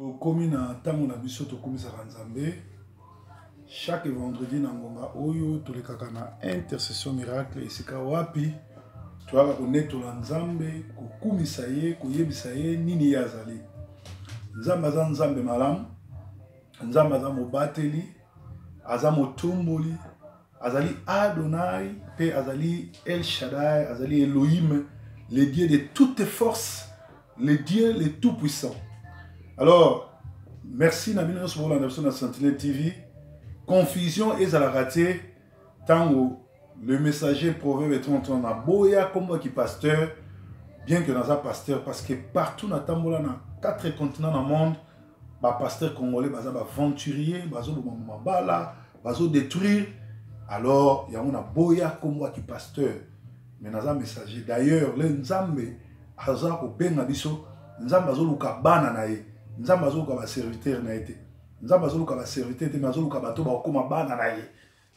Tokomi na ntango na biso tokumisaka Nzambe chaque vendredi na ngonga oyo tolekaka na intercession miracle esika wapi toyaka konetola Nzambe, kokumisa ye, koyebisa ye nini ye azali. Nzambe aza Nzambe malamu, Nzambe aza mobateli, aza motomboli, azali Adonai mpe azali El Shaddai, azali Elohim, le Dieu de toutes forces, le Dieu le tout puissant. Alors, merci na bino nyonso bolanda biso na Sentinelle TV. Confusion ezalaka te ntango le messager Proverbe 30 na boya kombo ki pasteur, bien que naza pasteur parce que partout natambola na quatre continents na monde, ba pasteur congolais baza ba aventurier, bazoboma mabala, bazo détruire. Alors yango na boya kombo ki pasteur, mais naza messager. D'ailleurs le Nzambe aza kobenga biso, Nzambe azoluka bana na ye, Nzambe azoluka ba serviteur na ye te, Nzambe azoluka ba serviteur te, mais azoluka bato bakokoma bana na ye.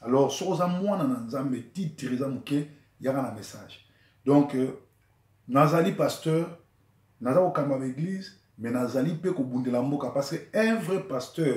Alors soki oza mwana na Nzambe, titre eza moke, yaka na message. Donc nazali pasteur, naza kokamba ba église, mais nazali mpe kobundela mboka, parce que un vrai pasteur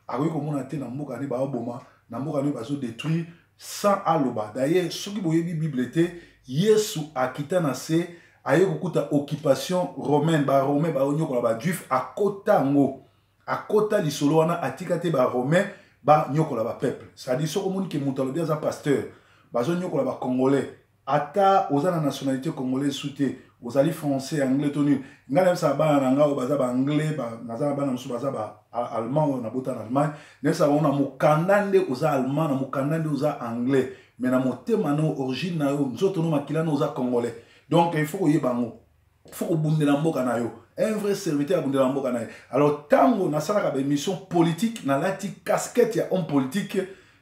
akoki komona te na mboka nde baoboma, na mboka nde bazodétruire sans aloba. D'ailleurs soki boyebi Bible te, Yesu akita na se, aye kokuta occupation romaine, ba romain baonyokola ba juif, akota yango, akota lisolo wana, atika te ba romain banyokola ba peuple. C'est-à-dire soki omoni ke moto alobi aza pasteur, bazonyokola ba congolais, ata oza na nationalité congolaise su te, ozali français, anglais to nini. Ngai nayebisaka bana na ngai oyo baza ba anglais, naza na bana mosusu baza ba allemand oyo nabota na Allemagne, nayebisaka bango na mokanda nde oza allemand, na mokanda nde oza anglais, mais na motema na origine na yo, nzoto no, makila no, oza congolais. Donc il faut koyeba yango, il faut kobundela mboka na yo. Un vrai serviteur abundela mboka na ye. Alors ntango nasalaka ba émission politique, nalati casquette ya homme politique.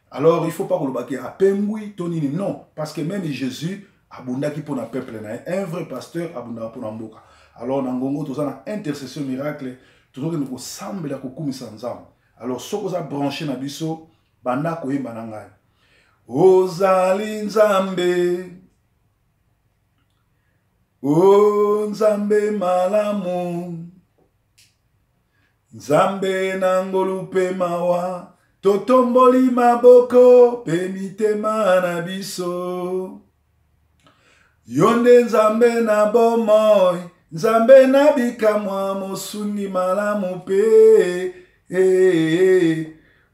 Alors il faut pas koloba ke apengwi to nini, non, parce que même Jésus abundaki mpona peuple na ye. Un vrai pasteur abundaka mpona mboka. Alors na ngongo toza na intercession miracle, tozokende kosambela, kokumisa Nzambe. Alors soki oza branché na biso, banda koyemba na ngai: ozali Nzambe, o Nzambe malamu, Nzambe na ngolu mpe mawa, totomboli maboko mpe mitema na biso. Yo nde Nzambe na bomoi, Nzambe na bikamwa, mosungi malamu mpe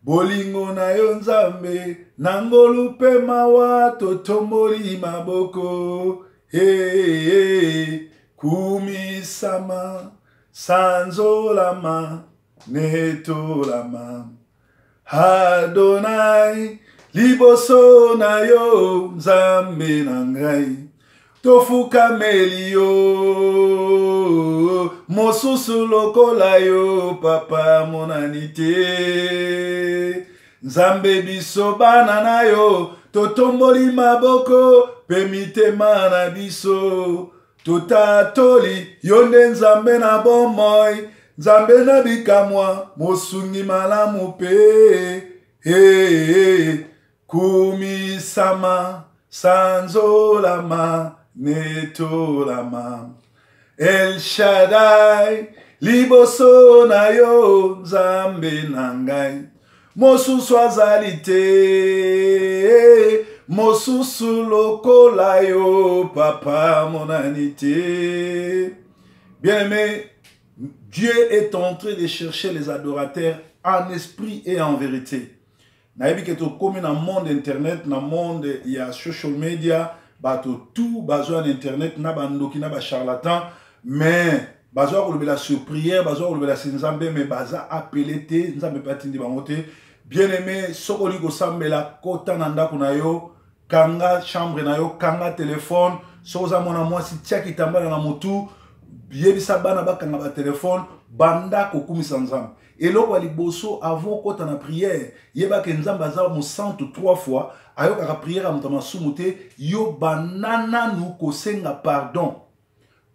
bolingo na yo Nzambe na ngolu mpe mawa, totomboli maboko. Kumisama, sanzolama, netolama, Adonai, liboso na yo Nzambe na ngai, tofukameli yo, mosusu lokola yo papa monani te. Nzambe, biso bana na yo totomboli maboko mpe mitema na biso, totatoli yo nde Nzambe na bomoi, Nzambe na bikamwa, mosungi malamu mpe kumisama, sanzolama, netolama, El Shaddai, liboso na yo Nzambe na ngai, mosusu azali te, mosusu lokola yo papa monani te. Bien-aimé, Dieu est en train de chercher les adorateurs en esprit et en vérité. Nayebi ke tokomi na monde internet, na monde ya social media, bato tout bazwa na internet, na bandoki na bacharlatan, mais bazwa kolobela sur prière, bazwa kolobela si Nzambe, mais baza appelé te, Nzambe mpe atindi bango te. Bien aimé, soki olingi kosambela, kota na ndako na yo, kanga chambre na yo, kanga telefone. Soki oza mwana mwasi, tia kitambala na motu, yebisa bana bakanga batelefone, banda kokumisa Nzambe. Eloko ya liboso avant okota na prière, yebaka Nzambe aza mosantu trois fois, ayokaka prière ya moto ya masumu te. Yo banda nanu kosenga pardon,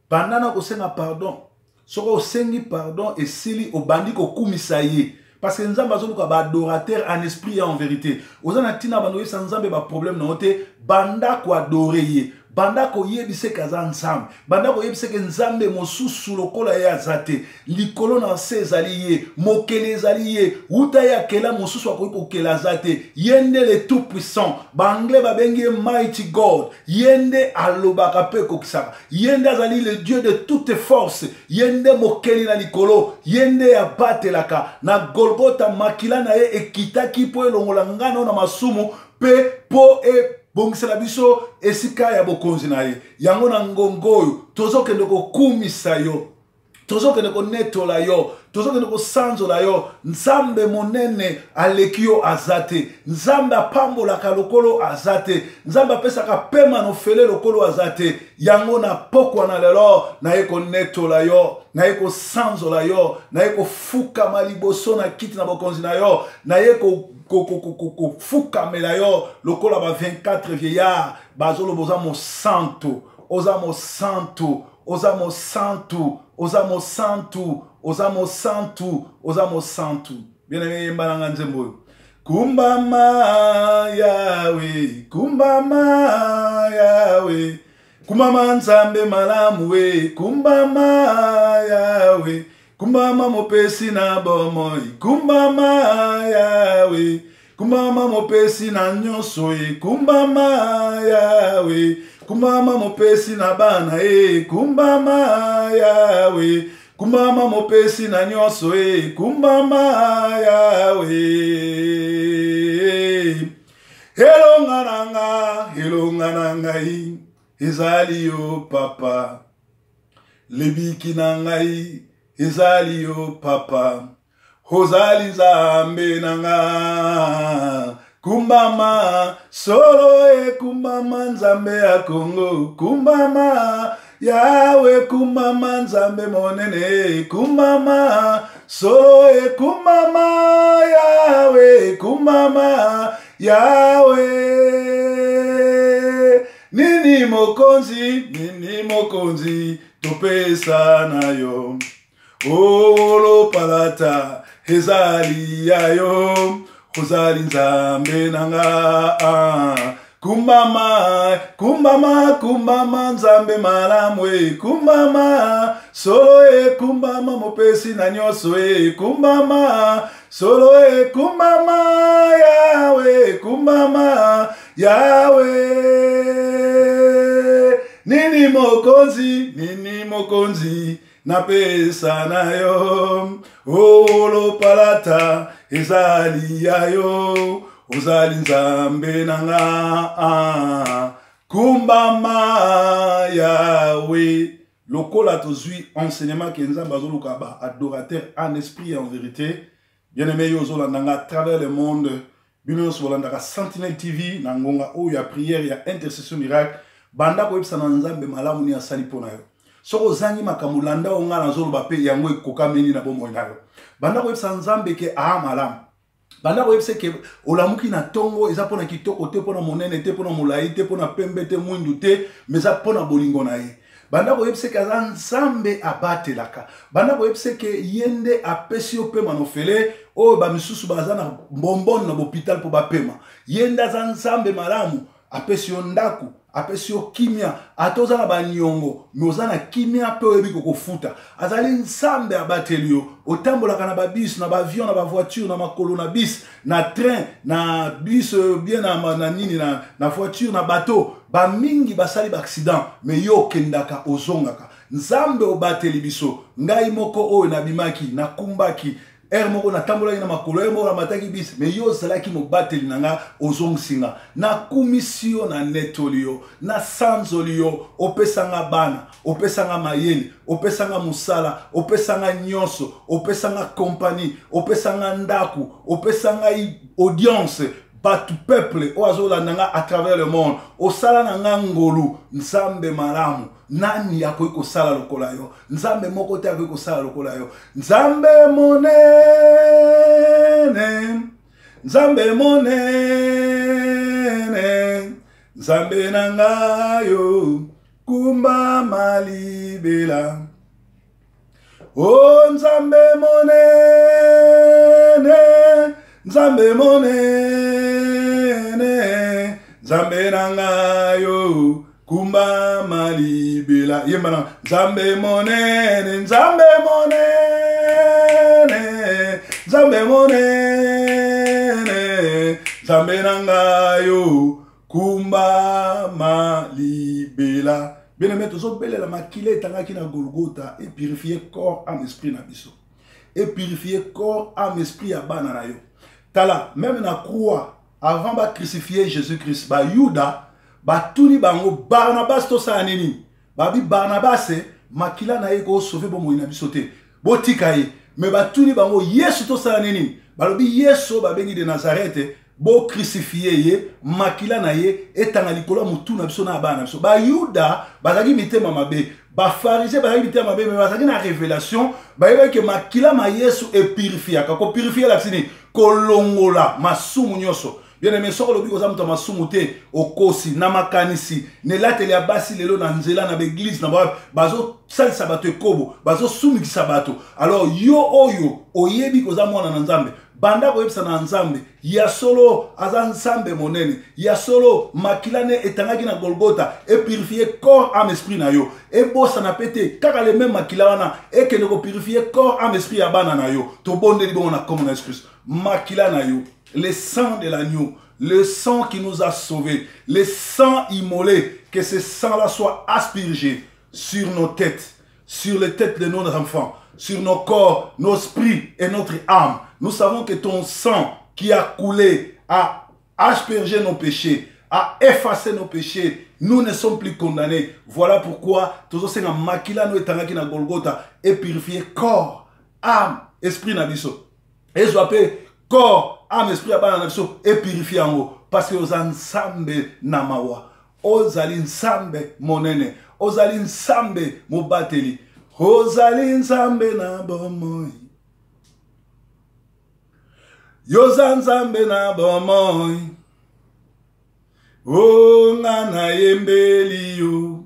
banda na kosenga pardon. Soki osengi pardon esili, obandi kokumisa ye, parce que Nzambe azoluka baadorateur en esprit et en vérité. Oza na ntina bando oyebisa Nzambe baproblème na yo te, banda koadore ye. Banda koyebisa eke aza Nzambe, banda koyebisa eke Nzambe mosusu lokola ye aza te. Likolo na nse ezali ye, mokeli ezali ye, wuta ye akela, mosusu akoki kokela aza te. Ye nde le tout puissant, baanglais babengi ye mighty God. Ye nde alobaka mpe ekokisaka. Ye nde azali le Dieu de toute force. Ye nde mokeli na likolo, ye nde abatelaka. Na Golgota makila na ye ekitaki mpo elongola ngano na masumu mpe mpo ebongisela biso esika ya bokonzi na ye. Yango na ngongo oyo tozokende kokumisa yo, tozokende konetola yo, tozokende kosanzola yo. Nzambe monene aleki yo aza te. Nzambe apambolaka lokolo aza te. Nzambe apesaka pema na ofele lokolo aza te. Yango na pokwa na lelo naye konetola yo, naye kosanzola yo, naye kofukama liboso na kiti na bokonzi na yo, naye kofukamela yo lokola ba 24 vieillard bazoloba oza mosantu, oza mosantu, oza mosantu, oza mosantu, oza mosantu, oza mosantu. Bien aimé, yemba nanga nzembo oyo. Kumbama Yawe, kumbama Yawe, kumbama Nzambe malamu we, kumbama Yawe, kumbama mopesi na bomoi, kumbama Yawe, kumbama mopesi na nyonso e, kumbama Yawe, kumbama mopesi na bana e, kumbama Yawe, kumbama mopesi na nyonso e, kumbama Yawe. Elonga na nga, elonga na ngai ezali yo papa, lebiki na ngai ezali yo papa, ozali Nzambe na nga. Kumbama solo e, kumbama Nzambe ya Kongo, kumbama Yawe, kumbama Nzambe monene, kumbama solo e, kumbama Yawe, kumbama Yawe. Nini mokonzi, nini mokonzi topesa na yo, olopalata ezali ya yo, ozali Nzambe na nga. Kumbama, kumbama, kumbama Nzambe malamu e, kumbama solo e, kumbama mopesi na nyonso e, kumbama solo e, kumbama Yawe, kumbama Yawe. Nini mokonzi, nini mokonzi napesa na yo, olopalata ezali ya yo, ozali Nzambe na nga. Kumbama Yawe. Lokola tozwi enseignement ke Nzambe azoluka ba adorateur en esprit et en vérité, bien-aimé yo ozolanda nga à travers le monde, bino nyonso bolandaka Sentinelle TV na ngonga oyo ya prière ya intercession miracle, banda koyebisa na Nzambe malamu nini asali mpo na yo. Soki ozangi makambo, landa oyo ngai nazoloba mpe yango ekokameli na bomoi na yo. Banda koyebisa Nzambe ke aa malamu. Banda koyebisa ke olamuki na ntongo eza mpona kitoko te, mpona monene te, mpona molai te, mpona pembe te, mwindu te, mais eza mpona bolingo na ye. Banda koyebisa ke aza Nzambe abatelaka. Banda koyebisa ke ye nde apesi yo pema na ofele oyo bamisusu baza na bombone na bopital mpo bapema. Ye nde aza Nzambe malamu, apesi yo ndako, apesi yo kimia, ata oza na baniongo me oza na kimia mpe oyebi kokofuta. Azali Nzambe abateli yo, otambolaka na babus, na baavion, na bavoiture, na makolo, na bis, na train, na bus, bien na nini, na voiture, na bateau. Bamingi basali ba accident, me yo okendaka ozongaka. Nzambe obateli biso. Ngai moko oyo nabimaki, nakumbaki heure moko natambolaki na makolo, heure moko namataki bis, me yo ozalaki mobateli na nga, ozongisi nga. Nakumisi yo, nanetoli yo, nasanzoli yo. Opesa nga bana, opesa nga mayele, opesa nga mosala, opesa nga nyonso, opesa nga kompani, opesa nga ndako, opesa ngai audience, bato peuple oyo azolanda nga à travers le monde. Osala na nga ngolu, Nzambe malamu. Nani akoki kosala lokola yo? Nzambe moko te akoki kosala lokola yo. Nzambe monene, Nzambe monene, Nzambe na ngai yo, kumbama libela. O Nzambe monene, Nzambe monene, Nzambe na ngai yo, Kumbama libela. Yemba na Nzambe monene, Nzambe monene, Nzambe monene, Nzambe na ngai yo, kumbama libela. Bien aimé, tozobelela makila etangaki na Golgotha e purifier corps, âme, esprit na biso. E purifier corps, âme, esprit ya bana na yo. Tala, même na croix, avant ba crucifier Jésus-Christ, ba Yuda batuni bango Barnabas tosala nini? Babi Barnabas makila na ye ko sauver bomoi na biso te. Botika ye. Mais batuni bango Yesu tosala nini? Balobi Yesu babengi de Nazareth bo crucifier ye makila na ye etanga likolo ya motu na biso na bana na biso. Bayuda bazalaki mitema mabe, bafarisien bazalaki mitema mabe, mais bazalaki na révélation, bayebaki ke makila ma Yesu epurifiaka. Kopurifie elakisi nini? Kolongola masumu nyonso. Bien aimé, soki olobi koza moto ya masumu te, okosi na makanisi, na elateli ya basi lelo na nzela na baeglise na bawapi bazosalisa bato ekobo, bazosumikisa bato. Alors yo oyo oyebi koza mwana na Nzambe, banda koyebisa na Nzambe ya solo aza Nzambe monene, ya solo makila ne etangaki na Golgotha epurifie corps âme esprit na yo. Ebosana pe te kaka le même makila wana ekende kopurifie corps âme esprit ya bana na yo. Tobondeli bongo na kombo na Yesu Christ. Makila na yo, le sang de l'agneau, le sang qui nous a sauvés, le sang immolé, que ce sang-là soit aspergé sur nos têtes, sur les têtes de nos enfants, sur nos corps, nos esprits et notre âme. Nous savons que ton sang qui a coulé a aspergé nos péchés, a effacé nos péchés. Nous ne sommes plus condamnés. Voilà pourquoi tozosenga makila no etangaki na Golgotha et purifier corps, âme, esprit na biso. Ezwa pe corps, âme, esprit ya bana na biso et purifier yango parce que oza Nzambe na mawa. Ozali Nzambe monene, ozali Nzambe mobateli, ozali Nzambe na bomoi. Yoza Nzambe na bomoi. O nga nayembeli yo,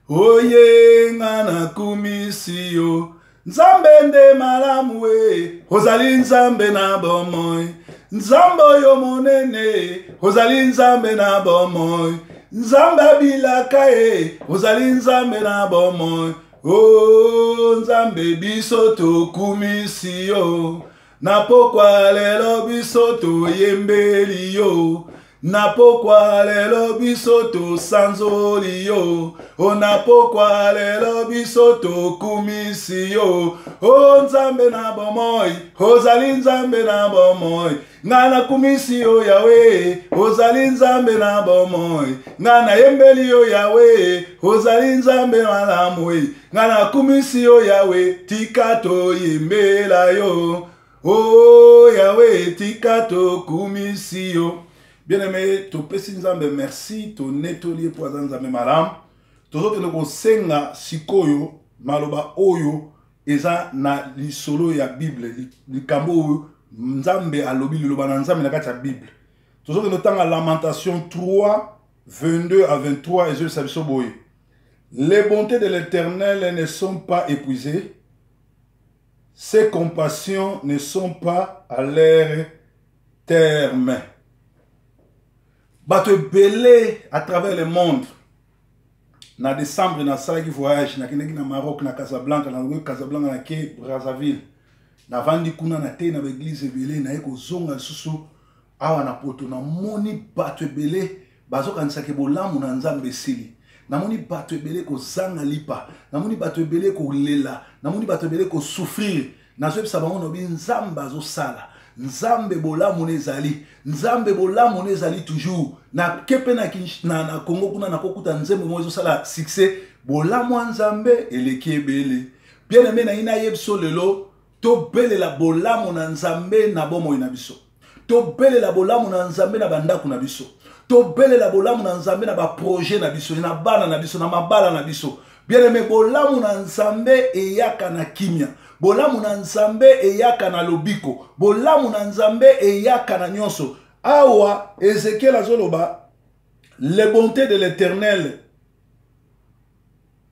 oye nga nakumisi yo. Nzambe nde malamu e, ozali Nzambe na bomoi. Nzambe oyo monene, ozali Nzambe na bomoi. Nzambe abilaka e, ozali Nzambe na bomoi. O Nzambe biso tokumisi yo, na pokwa lelo biso toyembeli yo, na pokwa lelo biso tosanzoli yo, o na pokwa lelo biso tokumisi yo. O Nzambe na bomoi, ozali Nzambe na bomoi. Nga nakumisi yo Yawe, ozali Nzambe na bomoi. Nga nayembeli yo Yawe, ozali Nzambe malamu. Nga nakumisi yo Yawe, tika toyembela yo. O Yawe, tika tokumisi yo. Bien-aimé, topesi Nzambe merci, tonetoli ye po aza Nzambe malamu. Tozokende kosenga sikoyo maloba oyo eza na lisolo ya Bible, likambo oyo Nzambe alobi, liloba na Nzambe na kati ya Bible. Tozokende kotanga Lamentation 3, 22 à 23, ezoyebisa biso boye. Les bontés de l'Éternel ne sont pas épuisées, ses compassions ne sont pas à leur terme. Bato ebele à travers le monde. Na décembre nasalaki voyage, nakendaki na Maroc, na Casablanca, na Casablanca nake Brazzaville. Navandi kuna na te na ba église ebele, naye kozonga lisusu awa na poto, namoni bato ebele bazokanisaka bolamu na Nzambe esili. Namoni bato ebele kozanga lipa, namoni bato ebele kolela, namoni bato ebele kosouffrir. Nazoyebisa bango nobi Nzambe azosala, Nzambe bolamu na ezali, Nzambe bolamu na ezali toujours. Na kepe na na, na Congo kuna nakokuta nzembo moko ezosala succès, bolamu ya Nzambe eleki ebele. Bien aimé, na ina yebiso lelo tobelela bolamu na Nzambe na bomoi na biso, tobelela bolamu na Nzambe na bandako na biso, tobelela bolamu na Nzambe na ba projet na biso, na bana na biso, na mabala na biso. Bien aimé, bolamu na Nzambe eyaka na kimia, bolamu na Nzambe eyaka na lobiko, bolamu na Nzambe eyaka na nyonso. Awa Ezekiel azoloba les bontés de l'Éternel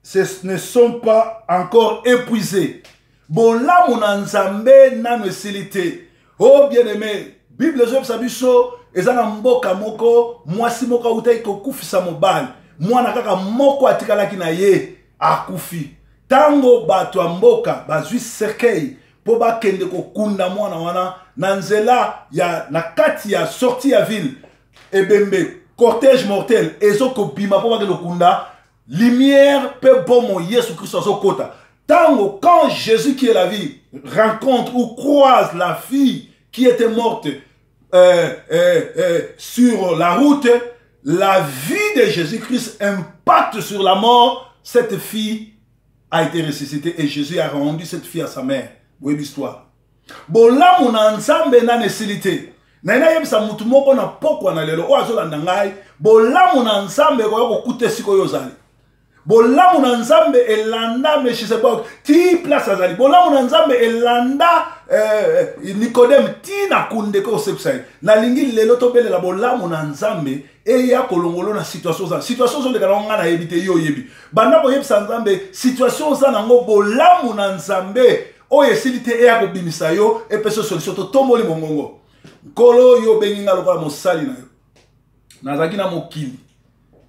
ce ne sont pas encore épuisées. Bolamu na Nzambe nano esili te. Oh bien-aimé, Bible ezoyebisa biso eza na mboka moko, mwasi moko awutaki kokufisa mobali. Mwana kaka moko atikalaki na ye akufi. Ntango bato ya mboka bazwi cercueil mpo bakende kokunda mwana wana na nzela ya na kati ya sortie ya ville, ebembe cortège mortel ezokobima mpo bakende kokunda, lumière mpe bomoi Yesu Kristo azokota. Ntango, quand Jésus qui est la vie rencontre ou croise la fille qui était morte sur la route, la vie de Jésus-Christ impacte sur la mort. Cette fille a été ressuscitée et Jésus a rendu cette fille à sa mère. Boyebi histoire. Bolamu na Nzambe nani esili te. Naye nayebisa mutu moko na pokwa na lelo oyo azolanda ngai, bolamu na Nzambe ekoya kokuta esika oyo ozali. Bolamu na Nzambe elanda Melchizedek ti place azali. Bolamu na Nzambe elanda Nicodème ti na kunde ko osepisa ye. Nalingi lelo tobelela bolamu na Nzambe eya kolongolo na situation oza. Situation ozoleka nango ngai nayebi te, yo oyebi. Banda koyebisa Nzambe situation oza nango, bolamu na Nzambe oyo esili te eya kobimisa yo, epesa solution. Totomboli mongongo. Nkolo, yo obengi ngai lokola mosali na yo. Nazalaki na mokili,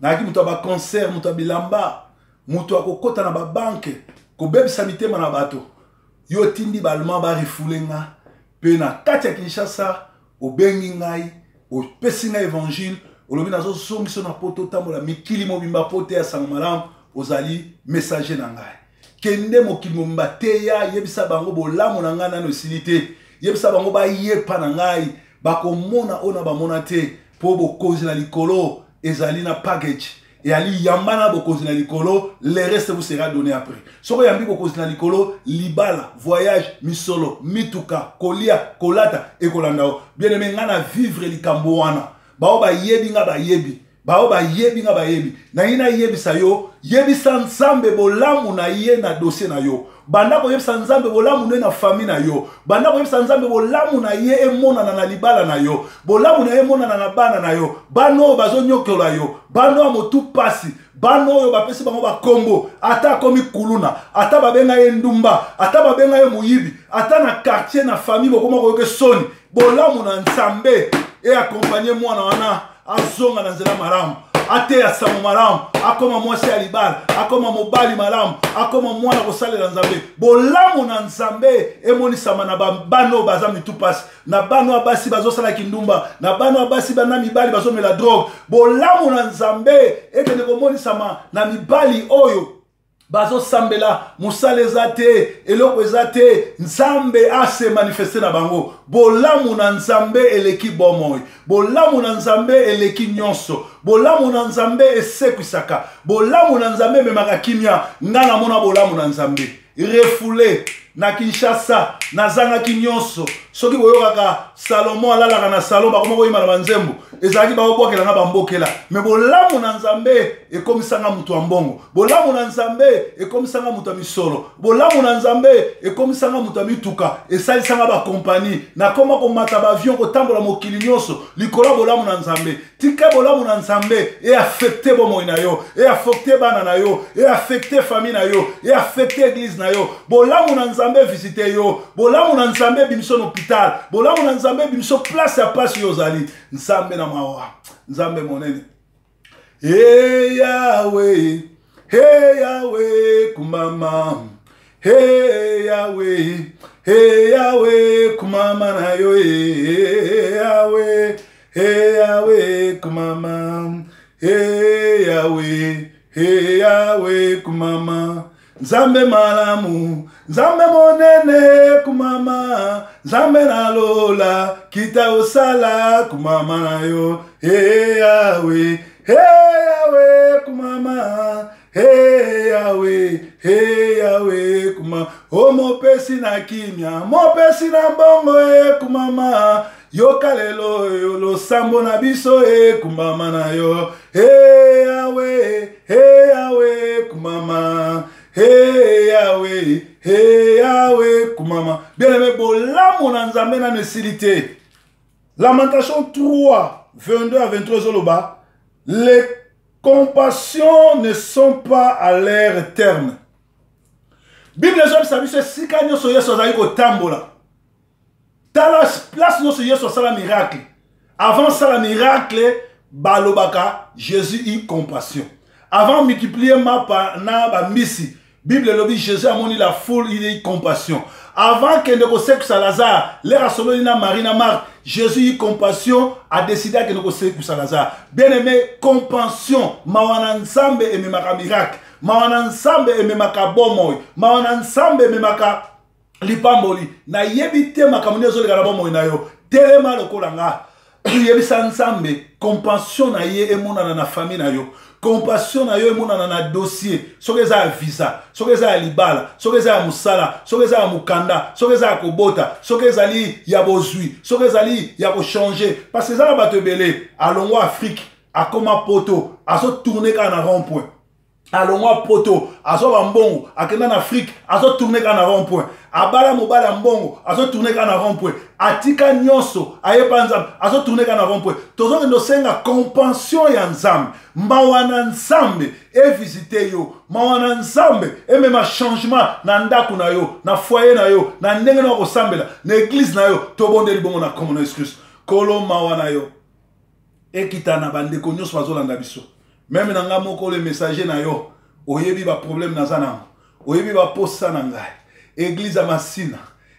nazalaki moto ya baconcert, moto ya bilamba, moto ya kokɔta na babanke, kobebisa mitema na bato. Yo otindi baallemand barefoule nga, mpe na kati ya Kinshasa obengi ngai, opesi ngai évangile, olobi nazozongisa na poto, otambola mikili mobimba po te ya sango malamu, ozali messager na ngai. Kende mokili mobimba, teya, yebisa bango bolamu na ngai nano esili te, yebisa bango bayepa na ngai, bakomona oyo na bamona te, mpo bokonzi na likolo ezali na package, eyali yamba na bokonzi na likolo, le reste vous sera donné après. Soki oyambi bokonzi na likolo, libala, voyage, misolo, mituka, kolia, kolata ekolanda yo. Bien aimé, ngai na vivre likambo wana. Bao bayebi nga bayebi, bao bayebi nga bayebi. Naye nayebisa yo, yebisa Nzambe bolamu na ye na dossier na yo. Banda koyebisa Nzambe bolamu na ye na famille na yo. Banda koyebisa Nzambe bolamu na ye emonana na libala na yo, bolamu na ye emonana na bana na yo, bana oyo bazonyokola yo, bana oyo motu pasi, bana oyo bapesi bango bakombo, ata akomi kuluna, ata babenga ye ndumba, ata babenga ye moyibi, ata na quartier, na famille bokoma koyoka soni. Bolamu na Nzambe eakompagne mwana wana, azonga na nzela malamu, ateya sango malamu, akoma mwasi ya libala, akoma mobali malamu, akoma mwana kosalela Nzambe. Bolamu na Nzambe emonisama na bana oyo baza mitu pasi, na bana ya basi bazosala kindumba, na bana ya basi bana mibali bazomela drogue. Bolamu na Nzambe ekende komonisama na mibali oyo bazosambela, mosala eza te, eloko eza te. Nzambe ase manifeste na bango. Bolamu na Nzambe eleki bomoi, bolamu na Nzambe eleki nyonso, bolamu na Nzambe esekwisaka, bolamu na Nzambe ememaka kimia. Ngai namona bolamu na Nzambe. Refoule na Kinshasa, nazangaki nyonso. Soki boyokaka Salomo alalaka na salon, bakoma koyemba na banzembo, ezalaki baobwakela nga bambokela. Me bolamu na Nzambe ekomisanga moto ya mbongo, bolamu na Nzambe ekomisanga moto ya misolo, bolamu na Nzambe ekomisanga moto ya mituka, esalisanga bakompani, nakoma komata baavion, kotambola mokili nyonso likolo ya bolamu na Nzambe. Tika bolamu na Nzambe eaffecte bomoi na yo, eaffecte bana na yo, eaffecte famille na yo, eaffecte église na yo. Bolamu na Nzambe visite yo, bolamu na Nzambe ebimiso na hôpital, bolamu na Nzambe ebimiso place ya pasi yo ozali. Nzambe na mawa, Nzambe monene. Hey Yahweh, hey Yahweh, kumama. Hey Yahweh, hey Yahweh, kumama na yo. Hey Yahweh, hey Yahweh, kumama. Hey Yahweh, hey Yahweh, kumama. Nzambe malamu, Nzambe monene, kumama. Nzambe na lola, kita osala, kumama na yo. Hey Yahweh, hey Yahweh, kumama. Hey Yahweh, hey Yahweh, kuma. O mopesi na kimia, mopesi na mbongo, e kumama. Yoka lelo yo losambo na biso, e kumama na yo. Hey Yahweh, hey Yahweh, kumama. Hey Yahweh, hey Yahweh, kumama. Bien-aimé, bolamu na Nzambe nano esili te. Lamentation 3, 22 à 23 ezoloba, les compassions ne sont pas à leur terme. Bible ezobisa biso esika nyonso Yesu azali kotambola, tala place nyonso Yesu asala miracle, avant asala miracle balobaka Jésus eut compassion. Avant multiplier mapa na bambisi, Bible elobi Jésus amoni la foule, il eut compassion. Avant kende kosekisa Lazare, lere asololi na Marie na Marthe, Jésus eut compassion, a décidé akende kosekisa Lazare. Bien aimé, compassion, mawa na Nzambe ememaka miracle, mawa na Nzambe ememaka bomoi, mawa na Nzambe ememaka lipamboli. Nayebi te makambo nini ezoleka na bomoi na yo, telema lokola nga, yebisa Nzambe compassion na ye emonana na famille na yo, compassion na yo emonana na dossier, soki eza ya visa, soki eza ya libala, soki eza ya mosala, soki eza ya mokanda, soki eza ya kobota, soki ezali ya bozwi, soki ezali ya kochange. Parce que eza na bato ebele, alongwa Afrique, akoma poto, azotourne kaka na rond point. Alongwa poto, azwa bambongo, akenda na Afrique, azotourne kaka na rond point. Abala mobali ya mbongo, azotourne kaka na rond point. Atika nyonso, ayepa Nzambe, azotourne kaka na rond point. Tozokende osenga compassion ya Nzambe, mawa na Nzambe evisite yo, mawa na Nzambe emema changement na ndako na yo, na foyer na yo, na ndenge na kosambela, na eglise na yo. Tobondeli bongo na kombo na Yesu Kristo. Kolo, mawa na yo ekita na bandeko nyonso bazolanda biso, meme na ngai moko le messager na yo. Oyebi baproblème naza nango, oyebi baposa na ngai. Eglise ya Masina,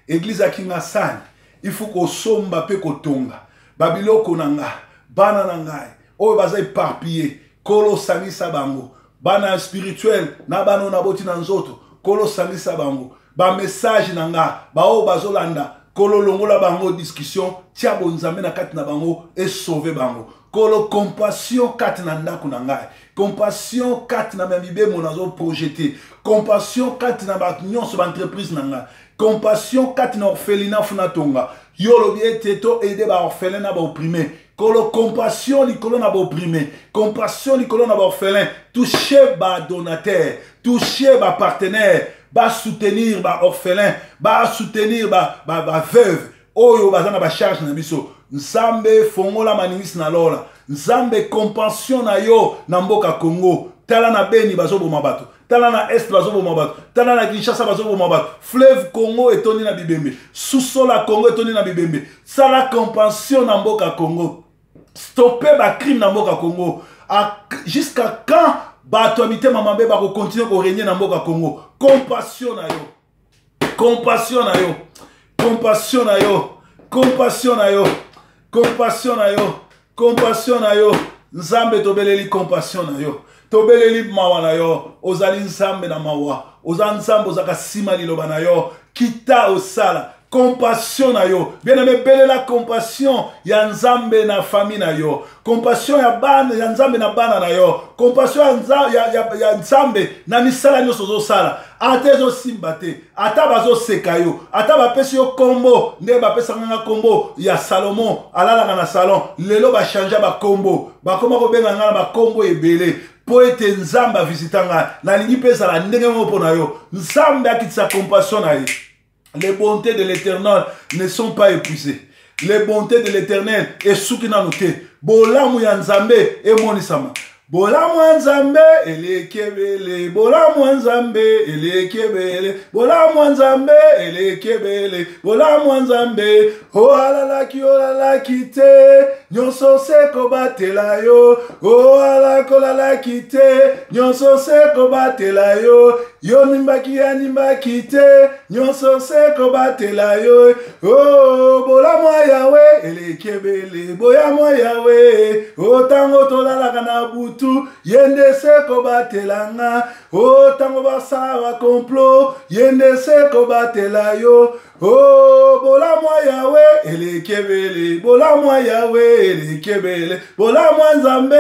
eglise ya Kingasani, ifu kosomba mpe kotonga babiloko na ngai, bana na ngai oyo baza éparpillé, Kolo osangisa bango, bana spirituel na bana oyo naboti na nzoto, Kolo osangisa bango. Bamessage na nga, baoyo bazolanda, Kolo longola bango discussion, tia bonzambe na kati na bango, esauve bango. Kolo, compassion kati na ndako na ngai, compassion kati na mibemo nazoprojete, compassion kati na bato nyonso, baentreprise na ngai, compassion kati na orphelinat funa tonga. Yo olobi ete to aide baorphelin na baopprimé. Kolo, compassion likolo na baopprimé, compassion likolo na baorphelin. Touche badonateur, touche bapartenaire, basoutenir baorphelin, basoutenir baveuve oyo baza na bacharge na biso. Nzambe, fongola maningisi na lola. Nzambe, compassion na yo na mboka Congo. Tala na Beni bazoboma bato, tala na Est bazoboma bato, tala na Kinshasa bazoboma bato. Fleuve Congo etondi na bibembe, susola Congo etondi na bibembe. Sala compassion na mboka Congo, stoppe bacrime na mboka Congo. Jusqu'à quand bato ya mitema mabe bakokontinue koregne na mboka Congo? Compassion na yo, compassion na yo, compassion na yo, compassion na yo, compassion na yo, compassion na yo. Nzambe, tobeleli compassion na yo, tobeleli mawa na yo. Ozali Nzambe na mawa, oza Nzambe ozalaka nsima liloba na yo. Kita osala compassion na yo. Bien aimé, belela compassion ya Nzambe na famille na yo, compassion ya bana ya Nzambe na bana na yo, compassion ya Nzambe na misala nyonso ozosala. Ata ezosimba te, ata bazoseka yo, ata bapesi yo kombo nde bapesaka nga kombo ya Salomon alalaka na salon, lelo bachange bakombo, bakoma kobenga nga na bakombo ebele, mpo ete Nzambe avisita ngai. Nalingi mpe ezala ndenge moko mpo na yo. Nzambe akitisa compassion na ye. Les bontés de l'Éternel ne sont pas épuisées. Les bontés de l'Éternel esuki nanu te. Bolamu ya Nzambe emonisama. Bolamu ya Nzambe eleki ebele, bolamu ya Nzambe eleki ebele, bolamu ya Nzambe eleki ebele, bolamu ya Nzambe. Oalalaki, olalaki te, nyonso se kobatela yo. Oalaki, olalaki te, nyonso se kobatela yo. Yo nimbaki, animbaki te, nyonso se kobatela yo. O bolamu ya Yawe eleki ebele, boyamu ya Yawe. O ntango tolalaka na butu, ye nde se kobatela nga. O ntango basala bakomplot, ye nde se kobatela yo. O bolamu ya Yawe eleki ebele, bolamu ya Yawe eleki ebele, bolamu ya Nzambe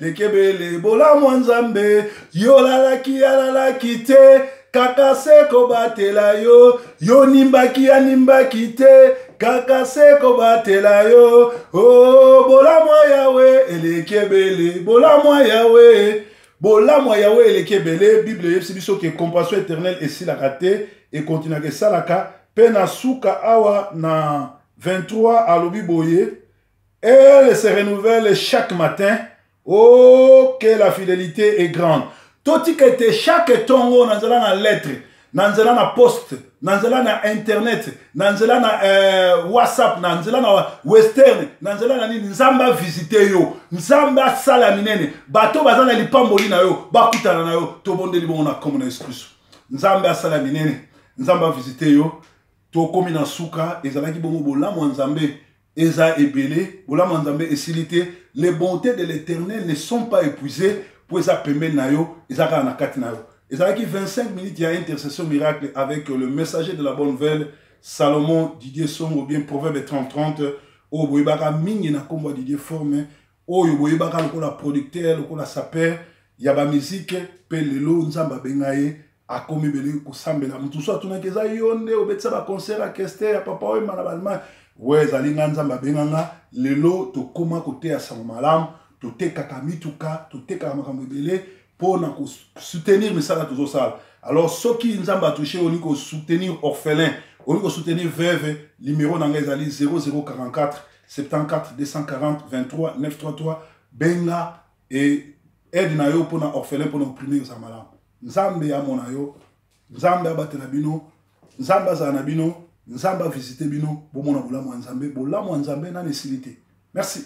eleki ebele, bolamu ya Nzambe. Yo olalaki, alalaki te, kaka se kobatela yo. Yo nimbaki, animbaki te, kaka se kobatela yo. O bolamu ya Yawe eleki ebele, bolamu ya Yawe, bolamu ya Yawe eleki ebele. Bible eyebisi biso ke compassion éternelle esilaka te, ekontinaka, esalaka mpe na suka. Awa na 23 alobi boye: elle se renouvelle chaque matin, oh que la fidélité est grande. Totika ete chaque ntongo na nzela na lettre Na nzela na poste, na nzela na internet, na nzela na eh, WhatsApp, na nzela na Western, na nzela na nini, Nzambe avisite yo, Nzambe asala minene, bato baza na lipamboli na yo bakutana na yo. Tobondeli bongo na nkombo na Yesu Kristo. Nzambe asala minene, Nzambe avisite yo. Tokomi na suka, ezalaki bongo bolamu ya Nzambe eza ebele, bolamu ya Nzambe esili te. Les bontés de l'Éternel ne sont pas épuisées, po eza pembeni na yo, eza kaka na kati na yo. Ezalaki 25 minutes ya intercession miracle avec le messager de la bonne nouvelle Salomon Didier Songo, bien Proverbe 30-30, oyo boyebaka mingi na nkombo ya Didier Forme, oyo boyebaka lokola producteur, lokola sapeur ya ba musique, mpe lelo Nzambe abenga ye akomi bele kosambela. Moto mosusu atunaki, eza yo nde obetisa ba concert ya Kester, ya Papa Wemba na Allemagne? We, ezali nga. Nzambe abenga nga. Lelo tokóma koteya sango malamu, totekaka mituka, totekaka makambo ebele mpo na kosoutenir misala tozosala. Alors soki Nzambe atouche, olingi kosoutenir orphelin, olingi kosoutenir veuve, numero na ngai ezali 0044 74 240 23 933. Benga e aide na yo mpona orphelin, mpona opprimé, ozala malamu. Nzambe amona yo, Nzambe abatela bino, Nzambe azala na bino, Nzambe avisite bino. Bomona bolamu ya Nzambe. Bolamu ya Nzambe nani esili te. Merci.